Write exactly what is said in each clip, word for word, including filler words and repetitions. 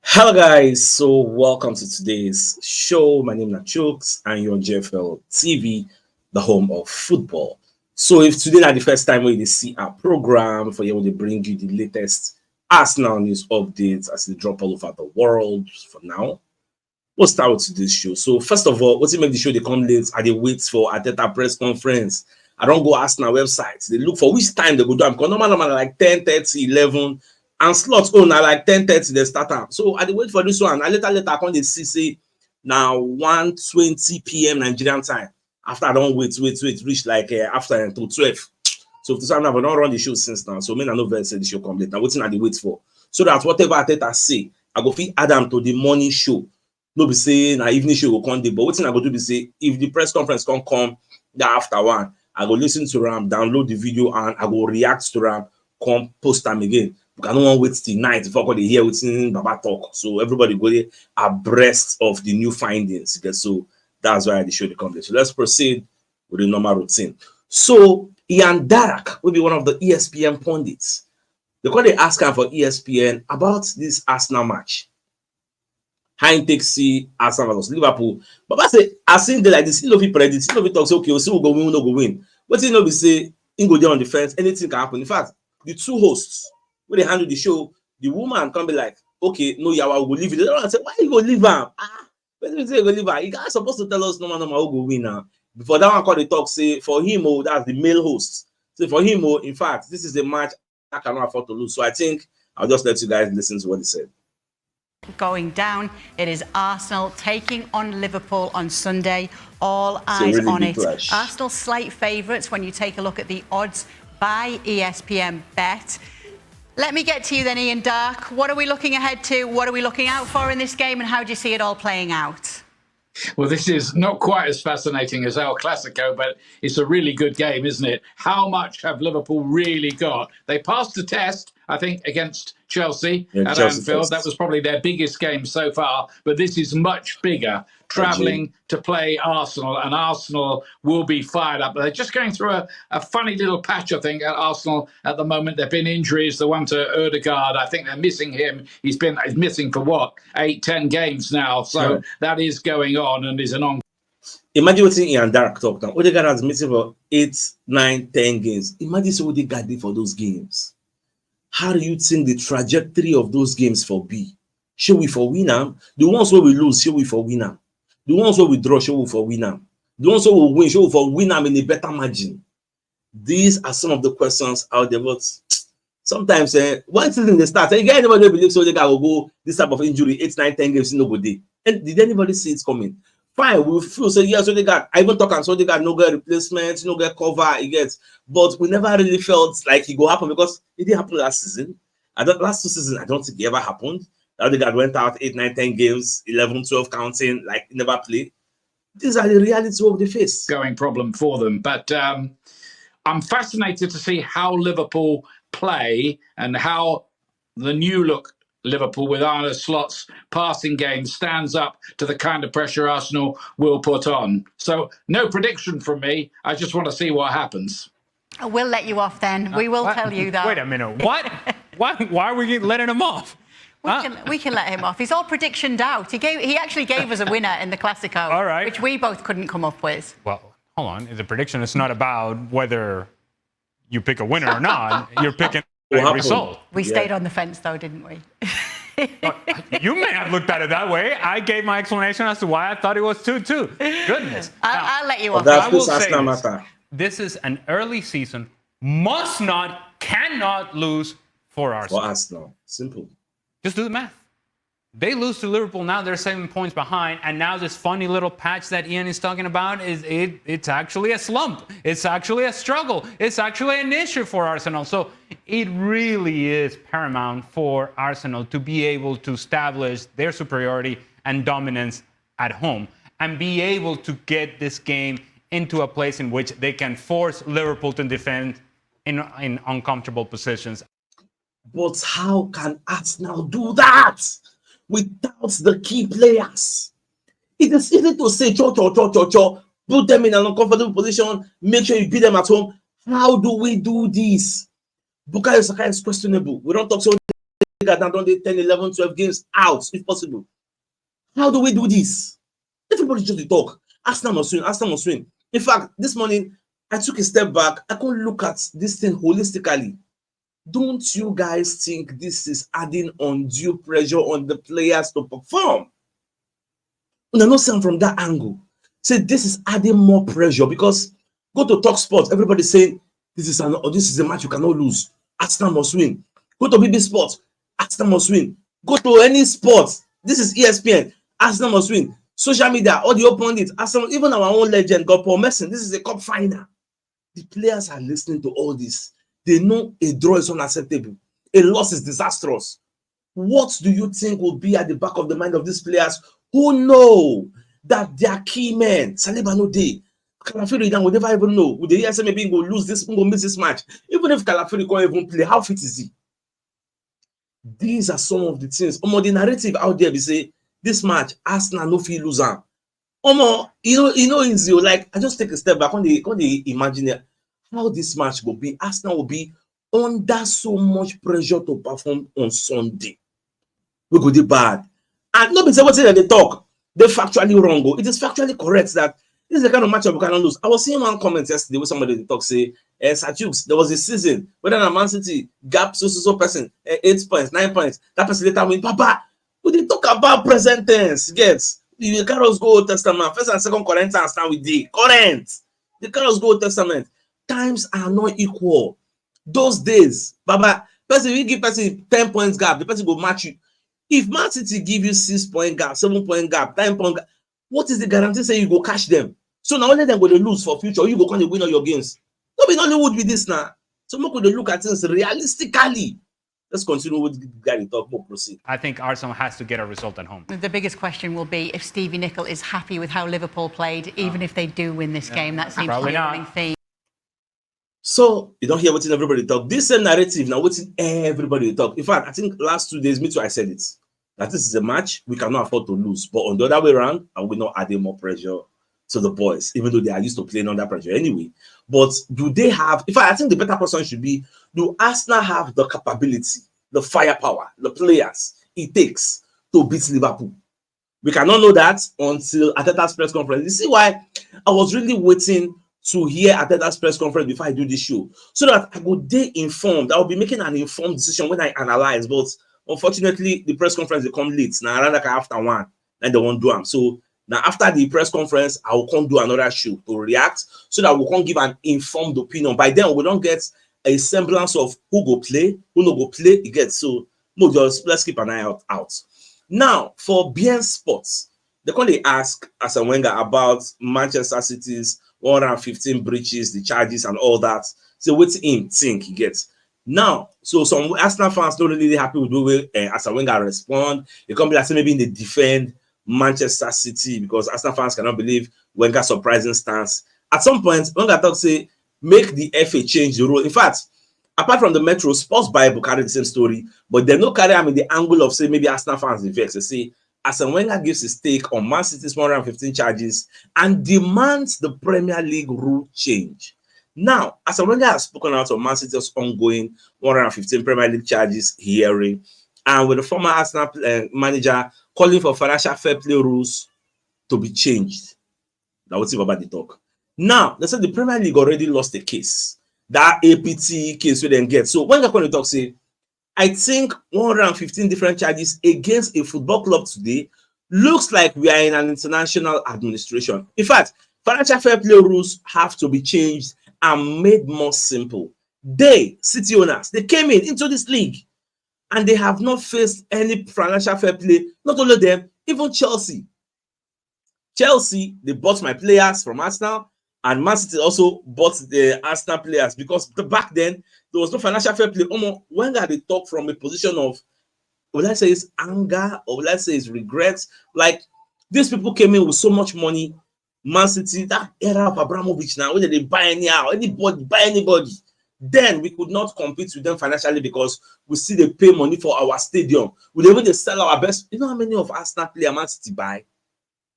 Hello, guys. So, welcome to today's show. My name is Chooks, and you're J F L T V, the home of football. So, if today is the first time we see our program for you, we bring you the latest Arsenal news updates as they drop all over the world for now. We'll start with today's show. So, first of all, what's it make the show they come late? I dey wait for Arteta press conference. I don't go Arsenal website. They look for which time they go do am. Because normal, normal, like ten thirty, eleven, and slots own are like ten thirty, they start am. So I dey wait for this one. I later, later, I come dey see say now one twenty p m Nigerian time. After I don't wait, wait, wait, reach like uh, after and to twelve. So if this one I don't run the show since now. So me I no vex say the show come late. Now waiting I dey wait for. So that whatever Arteta say, I go fit add am to the morning show. No be say na evening show go come dey, but wetin I go do be say if the press conference come come that after one, I go listen to am, download the video, and I go react to am, come post am again. Because I no wan wait till night before I go dey hear wetin Baba talk. So everybody go dey abreast of the new findings. You get? So that's why the show dey come late. So let's proceed with the normal routine. So Ian Darroch will be one of the E S P N pundits. They come dey ask am for E S P N about this Arsenal match. How him take see Arsenal versus Liverpool. Baba say, as him dey like this, he no fit predict, he no fit talk say, okay, we see who go win, who no go win. Wetin he no be say, he go dey on the fence, anything can happen. In fact, the two hosts wey dey handle the show, the woman come be like, okay, no yawa, we go leave it. The other one say, why you go leave am? Ah, wetin be say you go leave am? You guys supposed to tell us normal, normal who go win now. Before that one call the talk say for him, oh, that's the male host. So for him, oh, in fact, this is a match I cannot afford to lose. So I think I'll just let you guys listen to what he said. Going down. It is Arsenal taking on Liverpool on Sunday. All eyes Really on big it. Clash. Arsenal slight favourites when you take a look at the odds by E S P N Bet. Let me get to you then, Ian Darroch. What are we looking ahead to? What are we looking out for in this game? And how do you see it all playing out? Well, this is not quite as fascinating as El Clasico, but it's a really good game, isn't it? How much have Liverpool really got? They passed the test, I think, against Chelsea Yeah, at Chelsea Anfield. first. That was probably their biggest game so far, but this is much bigger. Travelling to play Arsenal, and Arsenal will be fired up. They're just going through a, a funny little patch, I think, at Arsenal at the moment. There have been injuries. The one to Odegaard, I think they're missing him. He's been he's missing for what, eight, ten games now. So Yeah. That is going on and is an on Imagine wetin Ian Darroch talk now. Odegaard has missing for eight, nine, ten games. Imagine say Odegaard dey for those games. How do you think the trajectory of those games for be? Shey we for win am? The ones wey we lose, shey we for win am? The ones wey we draw, shey we for win am? The ones wey we win, shey we for win am in a better margin? These are some of the questions out there. But sometimes, eh, when season dey start, eh, you get anybody wey believe say Odegaard go go this type of injury, eight, nine, ten games, he no go dey? And did anybody see it coming? Fine, we feel say yes, Odegaard. I even talk am say Odegaard no get replacement, no get cover, he gets. But we never really felt like it go happen because it didn't happen last season. I don't last two seasons, I don't think it ever happened. Odegaard went out eight, nine, ten games, eleven, twelve counting, like he never play. These are the reality of the face. Going problem for them. But um, I'm fascinated to see how Liverpool play and how the new look Liverpool with Arne Slot's passing game stands up to the kind of pressure Arsenal will put on. So no prediction from me. I just want to see what happens. We'll let you off then. We will What? Tell you that. Wait a minute. What? Why? Why are we letting him off? We can, we can let him off. He's all prediction doubt. He gave he actually gave us a winner in the Classico, All right. Which we both couldn't come up with. Well, hold on. The prediction is not about whether you pick a winner or not. You're picking What a happened? Result. We Yeah. Stayed on the fence though, didn't we? You may have looked at it that way. I gave my explanation as to why I thought it was two two. Goodness. I'll, Now, I'll let you But off. that's I will this say Arsenal this. Matter. This is an early season. Must not, cannot lose for For Arsenal. Arsenal. Simple. Just do the math. They lose to Liverpool. Now they're seven points behind. And now this funny little patch that Ian is talking about is it, it's actually a slump. It's actually a struggle. It's actually an issue for Arsenal. So it really is paramount for Arsenal to be able to establish their superiority and dominance at home and be able to get this game into a place in which they can force Liverpool to defend in, in uncomfortable positions. But how can Arsenal do that without the key players? It is easy to say, cho, cho, cho, cho, cho, put them in an uncomfortable position, make sure you beat them at home. How do we do this? Bukayo Saka is questionable. We don't talk so Wenger don dey ten, eleven, twelve games out, if possible. How do we do this? Everybody just dey talk. Arsenal must win. Arsenal must win. In fact, this morning, I took a step back. I come look at this thing holistically. Don't you guys think this is adding undue pressure on the players to perform? Una no see am from that angle. Say this is adding more pressure because go to Talk Sports, everybody saying this is an, this is a match you cannot lose. Arsenal must win. Go to B B Sports, Arsenal must win. Go to any sport. This is E S P N. Arsenal must win. Social media, all the open it. Arsenal, even our own legend, God Paul Merson. This is a cup final. The players are listening to all this. They know a draw is unacceptable. A loss is disastrous. What do you think will be at the back of the mind of these players who know that their key men, Saliba no dey, Calafiori down, we never even know. We dey hear say maybe he go lose this, he go miss this match. Even if Calafiori can't even play, how fit is he? These are some of the things. Omo, the narrative out there be say this match, Arsenal no fit lose am. Omo, you know, you know, easy. Like, I just take a step back on the on the imagine how this match go be. Arsenal will be under so much pressure to perform on Sunday. We go dey bad. And no be say wetin dem dey talk dey factually wrong. Oh. It is factually correct that this is the kind of matchup we cannot lose. I was seeing one comment yesterday where somebody dey talk say, eh, Sir Jukes, there was a season whether na Man City gap so so so person, eh, eight points, nine points, that person later win. Papa, we dey talk about present tense. Get, you dey carry us go Old Testament, first and second Corinthians now we dey current. Dey carry us go Old Testament. Times are not equal. Those days, Baba, person, you give person ten points gap, the person go match you. If Man City give you six point gap, seven point gap, ten point gap, what is the guarantee say you go catch them? So na only dem go dey lose for future, you go come dey win all your games. No be Nollywood be this now. So make we dey look at things realistically. Let's continue with the guy dey talk, more proceed. I think Arsenal has to get a result at home. The biggest question will be if Stevie Nicol is happy with how Liverpool played, even if they do win this game. That seems to Probably be a not. Running theme. So you don hear wetin everybody talk. This same narrative na wetin everybody dey talk. In fact, I think last two days, me too, I said it. That this is a match we cannot afford to lose. But on the other way around, I will not add any more pressure to the boys, even though they are used to playing under pressure anyway. But do they have, in fact, I think the better question should be, do Arsenal have the capability, the firepower, the players it takes to beat Liverpool? We cannot know that until Arteta's press conference. You see why I was really waiting to hear Arteta's press conference before I do this show, so that I go dey informed. I will be making an informed decision when I analyze. But unfortunately, the press conference dey come late. Now around like after one, then they won't do am. So now after the press conference, I will come do another show to react so that we can give an informed opinion. By then, we don't get a semblance of who go play, who no go play. You get, so no, just let's keep an eye out. out. Now for B N Sports, they come dey ask Arsene Wenger about Manchester City's one hundred fifteen breaches, the charges and all that. So wetin him think he gets now? So some Arsenal fans not really happy with the way uh, Arsene Wenger respond. They come be like say maybe they defend Manchester City because Arsenal fans cannot believe Wenger's surprising stance. At some point, Wenger talk say make the F A change the rule. In fact, apart from the Metro, Sports Bible carry the same story, but they no carry am in the angle of say maybe Arsenal fans dey vex. They say Arsene Wenger gives his take on Man City's one hundred fifteen charges and demands the Premier League rule change. Now, Arsene Wenger has spoken out on Man City's ongoing one hundred fifteen Premier League charges hearing, and with the former Arsenal uh, manager calling for financial fair play rules to be changed. Now, what's about the talk? Now, they said the Premier League already lost a case. That A P T case we then get. So when they talk, say, I think one hundred fifteen different charges against a football club today looks like we are in an international administration. In fact, financial fair play rules have to be changed and made more simple. They, City owners, they came in into this league and they have not faced any financial fair play. Not only them, even Chelsea. Chelsea, they bought my players from Arsenal, and Man City also bought the Arsenal players because the, back then there was no financial fair play. Omo, Wenger dey talk from a position of, will I say it's anger or will I say it's regret? Like, these people came in with so much money. Man City, that era of Abramovich now, where they buy anyhow, anybody buy anybody. Then we could not compete with them financially because we still dey pay money for our stadium. We dey even dey sell our best. You know how many of Arsenal player Man City buy?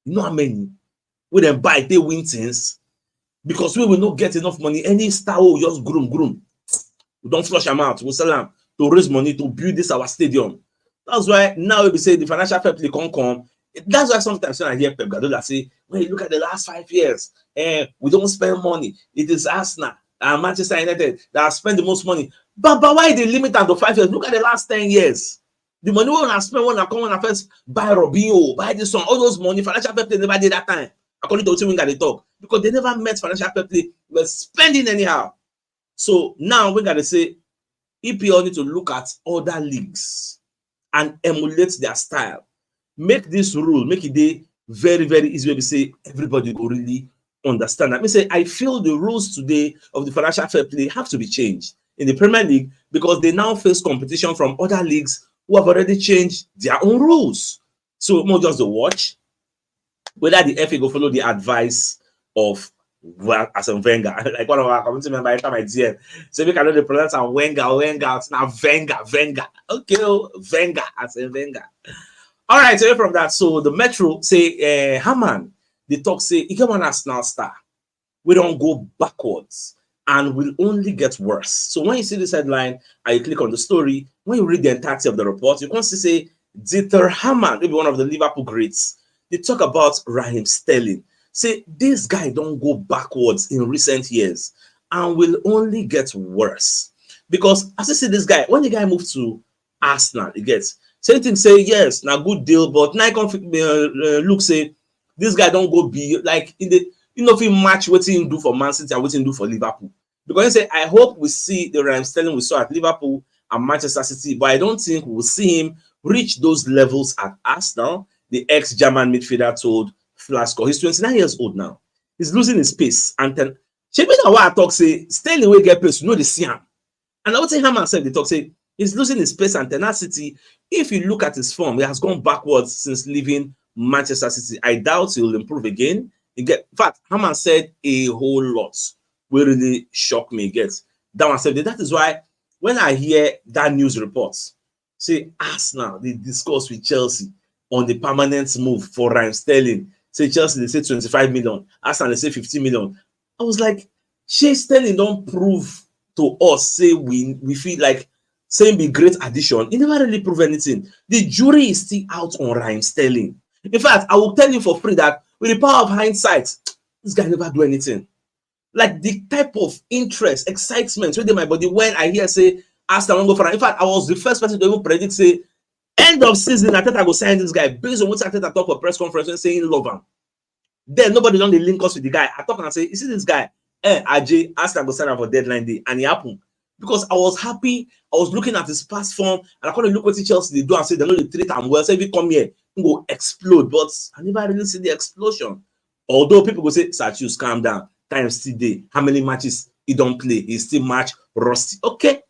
You know how many? We then buy, they win things because we will not get enough money. Any star will just groom, groom. We don't flush them out. We sell them. to raise money to build this our stadium. That's why now we say the financial fair play can't come. That's why sometimes when I hear Pep Guardiola say, when you look at the last five years, eh, we don't spend money. It is Arsenal and Manchester United that have spent the most money. But, but why they limit am to five years? Look at the last ten years. The money wey una spend when I come, when I first buy Robinho, buy this one, all those money, financial fair play never did that time. According to what Wenger they talk, because they never met financial fair play, were spending anyhow. So now Wenger they say E P L need to look at other leagues and emulate their style. Make this rule, make it dey very, very easy wey be say everybody go really understand. I mean, say I feel the rules today of the financial fair play have to be changed in the Premier League because they now face competition from other leagues who have already changed their own rules. So more just to watch whether the F A go follow the advice of, well, Arsene Wenger. Like one of our community member enter my D M. Say we cannot pronounce am Wenger, Wenger, it's now Wenger, Wenger. Okay, oh, Wenger, Arsene Wenger. All right, so from that, so the Metro say, uh, Haman, they talk say, he get one Arsenal star. We don't go backwards and will only get worse. So when you see this headline and you click on the story, when you read the entirety of the report, you can see say Dieter Hamann, maybe one of the Liverpool greats, they talk about Raheem Sterling. Say this guy don't go backwards in recent years and will only get worse. Because as you see this guy, when the guy moved to Arsenal, he gets same thing. Say yes, na good deal, but now come uh, uh, look say this guy don't go be like in the you know if he match what he do for Man City and what he do for Liverpool. Because he say I hope we see the Raheem Sterling we saw at Liverpool and Manchester City, but I don't think we'll see him reach those levels at Arsenal. The ex-German midfielder told Flash Score. He's twenty-nine years old now. He's losing his pace. And then, she mean what I talk say Sterling will get pace. You know the see him. And I would say Haman said they talk say he's losing his pace and tenacity. If you look at his form, he has gone backwards since leaving Manchester City. I doubt he will improve again. In fact, Haman said a whole lot. Will really shock me. Get that one said that is why when I hear that news report, say Arsenal they discuss with Chelsea on the permanent move for Raheem Sterling. Say Chelsea they say twenty-five million, Arsenal they say fifty million. I was like, Shey Sterling don't prove to us say we we feel like saying be great addition. He never really prove anything. The jury is still out on Raheem Sterling. In fact, I will tell you for free that with the power of hindsight, this guy never do anything. Like the type of interest, excitement within my body when I hear say Arsenal won't go for. In fact, I was the first person to even predict say end of season Arteta go sign this guy based on what Arteta talk for press conference and saying love him. Then nobody don't link us with the guy. I talk and say, you see this guy, eh, Ajay, Arsenal go sign him for deadline day, and it happened because I was happy. I was looking at his past form, and I couldn't look what Chelsea they do and say they know they treat him well. So if he come here, he go explode. But I never really see the explosion. Although people go say, Satius, calm down. Time still day. How many matches he don't play? He still match rusty. Okay.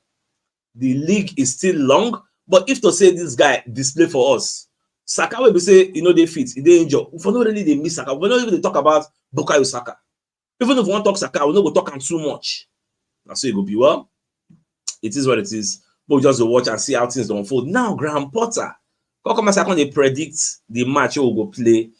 The league is still long. But if to say this guy display for us, Saka will be say, you know, they fit, they injure. If we not really they miss Saka, we not even talk about Bukayo Saka. Even if we want talk Saka, we not go talk him too much. That's so it go be well. It is what it is. But we just watch and see how things unfold. Now, Graham Potter, come come as I can predict the match we go play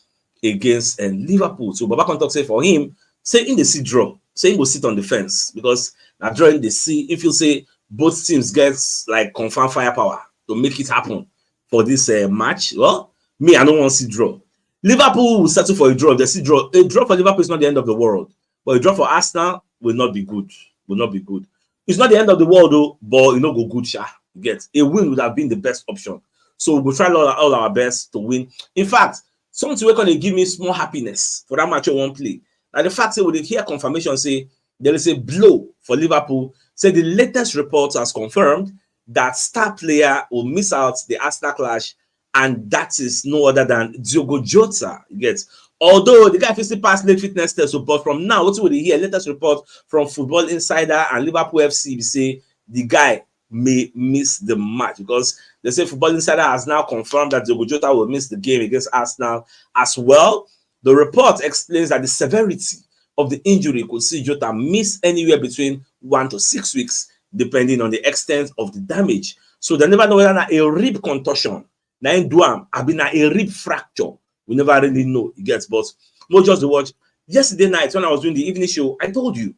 against and Liverpool. So Baba can talk say for him, say in the see draw, say he go sit on the fence because now drawing the see, if you say both teams gets like confirm firepower to make it happen for this uh, match, well, me I don't want to see draw. Liverpool will settle for a draw. If they see draw, a draw for Liverpool is not the end of the world, but a draw for Arsenal will not be good. Will not be good. It's not the end of the world though, but you know go good, sha. You get a win would have been the best option. So we go try all, all our best to win. In fact, something wey come dey give me small happiness for that match I wan play. Like the fact say we dey hear confirmation say there is a blow for Liverpool. Say the latest report has confirmed that star player will miss out the Arsenal clash, and that is no other than Diogo Jota. You get although the guy fit still pass late fitness test, so but from now, what we dey hear latest report from Football Insider and Liverpool F C be say the guy may miss the match because they say Football Insider has now confirmed that Diogo Jota will miss the game against Arsenal as well. The report explains that the severity of the injury could see Jota miss anywhere between one to six weeks, depending on the extent of the damage. So they never know whether na a rib contusion, na him do am, abi na a rib fracture. We never really know. It gets, but more just the watch. Yesterday night when I was doing the evening show, I told you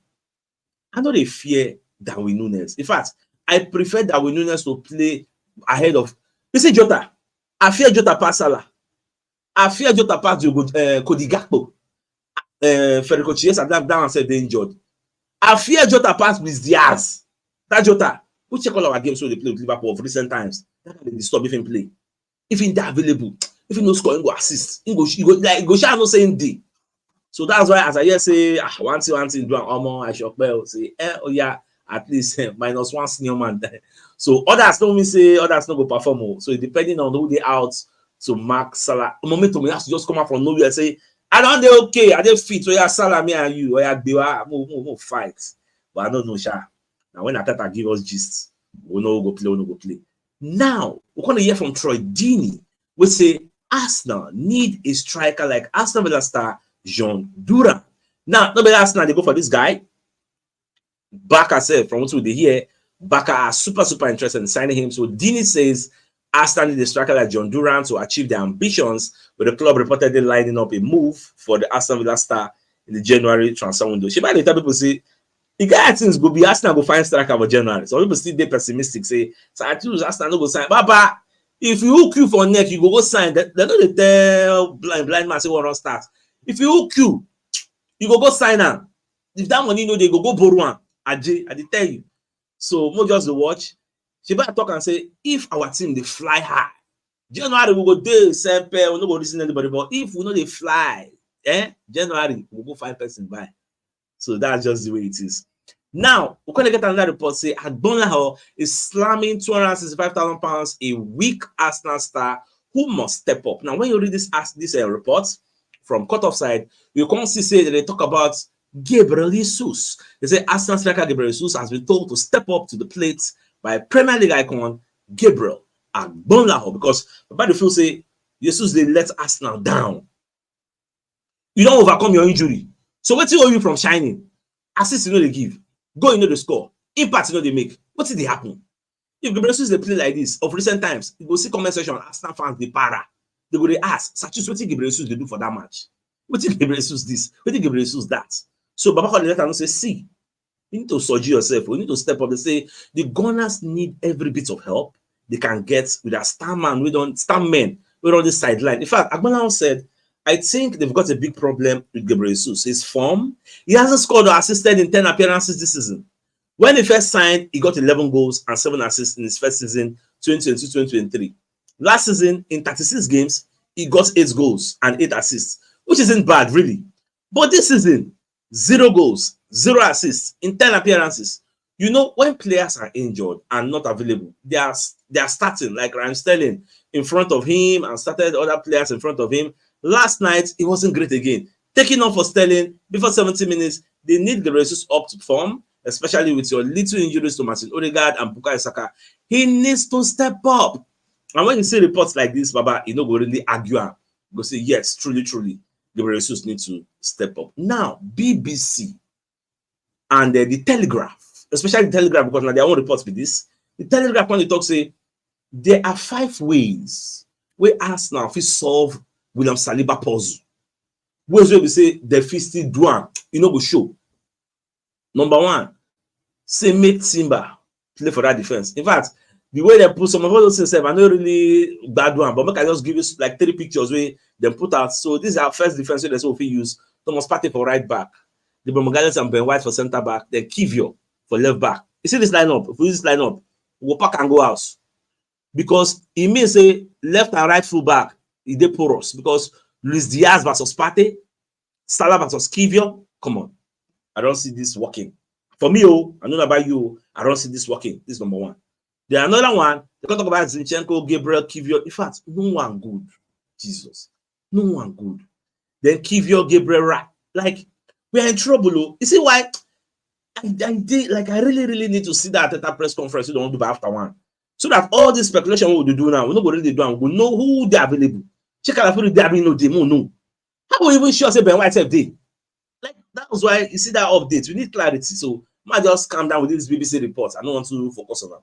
I know they fear Darwin Nunes. In fact, I prefer Darwin Nunez to play ahead of, you see, Jota. I fear Jota pass Salah. I fear Jota pass Diogo, uh, Cody Gakpo. Uh, Federico Chiesa, that, that one said they injured. I fear Jota pass with Diaz. That Jota, who check all our games so they play with Liverpool of recent times. That can disturb if him play. If he dey available, if he no score, he go assist. He go, he go, like, he go shall no say him dey. So that's why as I hear say, ah, one thing, one thing, do an omo, I should well say, eh, oh yeah, at least eh, minus one senior man. So others don't mean say others no go perform. Oh. So depending on who they out to mark Salah, momentum has to just come out from nowhere and say, I don't dey okay, I dey fit. So yeah, Salah, me and you, oh yeah, Gbewa, mo, mo, mo fight. But I don't know, Sha. Now when Ateta give us gist, we know who go play, we no go play. Now, we're gonna hear from Troy Deeney. We say Arsenal need a striker like Aston Villa star Jean Duran. Now, nobody Arsenal they go for this guy. Back herself from what we hear, Barca are super, super interested in signing him. So Deeney says Arsenal need a striker like John Duran to achieve their ambitions, with the club reportedly lining up a move for the Aston Villa star in the January transfer window. She might tell people say, the guy things go be Arsenal go find striker for January. Some people still be pessimistic, say, so I choose Arsenal no go sign. Baba, if you hook you for neck, you go go sign. They, they know they tell blind blind man say one run start. If you hook you, you go go sign him. If that money no, they go go borrow him. I, I tell you. So more just the watch. She better talk and say, if our team they fly high, January we go dey sempe, we no go listen anybody. But if we no dey fly, eh, January we go find person buy. So that's just the way it is. Now we're gonna get another report. Say Agbonlahor is slamming two hundred sixty-five thousand pounds a week Arsenal star who must step up. Now when you read this as this uh, report from Cut Offside, you can see say that they talk about Gabriel Jesus. They say Arsenal striker Gabriel Jesus has been told to step up to the plate by Premier League icon Gabriel Agbonlahor because Baba dey feel say Jesus they let Arsenal down. You don't overcome your injury. So what do you owe you from shining? Assist you know they give. Go you know the score. Impact you know they make. What did they happen? If Gabriel Jesus they play like this of recent times, you go see comment section, Arsenal fans they para. They go they ask, such is what Gabriel Jesus they do for that match. What did Gabriel Jesus this? What did Gabriel Jesus that? So Baba call the letter and say, see, you need to surgery yourself. You need to step up and say the Gunners need every bit of help they can get with a star man. We don't star men. We're on the sideline. In fact, Agbonlahor said, I think they've got a big problem with Gabriel Jesus. His form, he hasn't scored or assisted in ten appearances this season. When he first signed, he got eleven goals and seven assists in his first season, twenty twenty-two twenty twenty-three. Last season, in thirty-six games, he got eight goals and eight assists, which isn't bad, really. But this season, zero goals, zero assists in ten appearances. You know, when players are injured and not available, they are they are starting like Raheem Sterling in front of him and started other players in front of him. Last night, it wasn't great again. Taking off for Sterling before seventy minutes, they need the Jesus up to form, especially with your little injuries to Martin Odegaard and Bukayo Saka. He needs to step up. And when you see reports like this, Baba, you know, go really argue and go say, yes, truly, truly, Gabriel Jesus need to step up. Now, B B C and uh, the Telegraph, especially the Telegraph, because now they want reports with this. The Telegraph when they talk say there are five ways where Arsenal fit solve William Saliba puzzle. Ways where we say they fit still do am, you know, go show. Number one, say make Timber play for that defense. In fact, the way they put some of those things, I no really bad one, but make I just give you like three pictures where they put out. So these are first defense where they say we fit use Thomas Partey for right back, the Pomegranate and Ben White for center back, then Kivior for left back. You see this lineup? If we use this lineup, we go pack and go house. Because it means say left and right full back, e dey porous. Because Luis Diaz versus Partey, Salah versus Kivior, come on. I don't see this working. For me, oh, I know about you. I don't see this working. This is number one. Then another one, they can talk about Zinchenko, Gabriel, Kivior. In fact, no one good. Jesus. No one good. Then Kivior, Gabriel, right. Like, we are in trouble. Oh. You see why? I, I did, like, I really, really need to see that at that press conference. We don't do by after one. So that all this speculation we do now, we no go really do am. We know who they available. Check out who they available. No, they no know. How we even sure say Ben White sef dey? Like, that was why you see that update. We need clarity. So, might just calm down with this B B C report. I don't want to focus on them.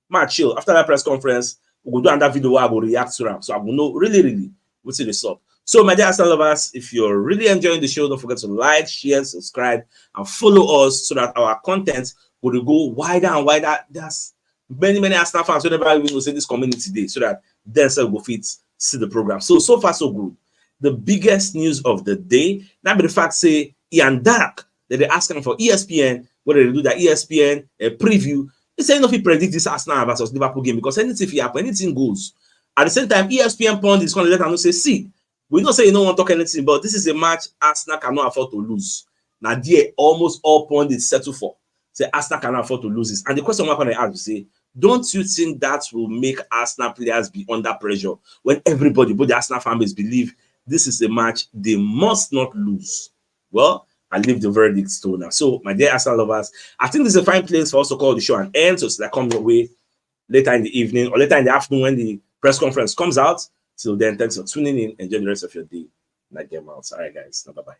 Might chill. After that press conference, we go do another video where I go react to them. So I will know really, really what's in the up. So, my dear Arsenal lovers, if you're really enjoying the show, don't forget to like, share, subscribe, and follow us so that our content will go wider and wider. That's many, many Arsenal fans wey never even know say this community dey, so that dem sef go fit see the program. So, so far, so good. The biggest news of the day, na be the fact say Ian Dark, dem dey ask am for E S P N, wey dem dey do that E S P N uh, preview. He say he no fit predict this Arsenal versus Liverpool game because anything fit happen, anything goes. At the same time, E S P N pundits come let am know say, see, we know say you no wan talk anything, but this is a match Arsenal cannot afford to lose. Na there almost all pundits settle for. Say Arsenal cannot afford to lose this. And the question wey I come dey ask be say, don't you think that will make Arsenal players be under pressure when everybody, both the Arsenal fan base, believe this is a match they must not lose? Well, I leave the verdict to now. So, my dear Arsenal lovers, I think this is a fine place for us to call the show an end. So, it's like come your way later in the evening or later in the afternoon when the press conference comes out. Till then, thanks for tuning in. Enjoy the rest of your day. Like them out. All right, guys. Bye bye.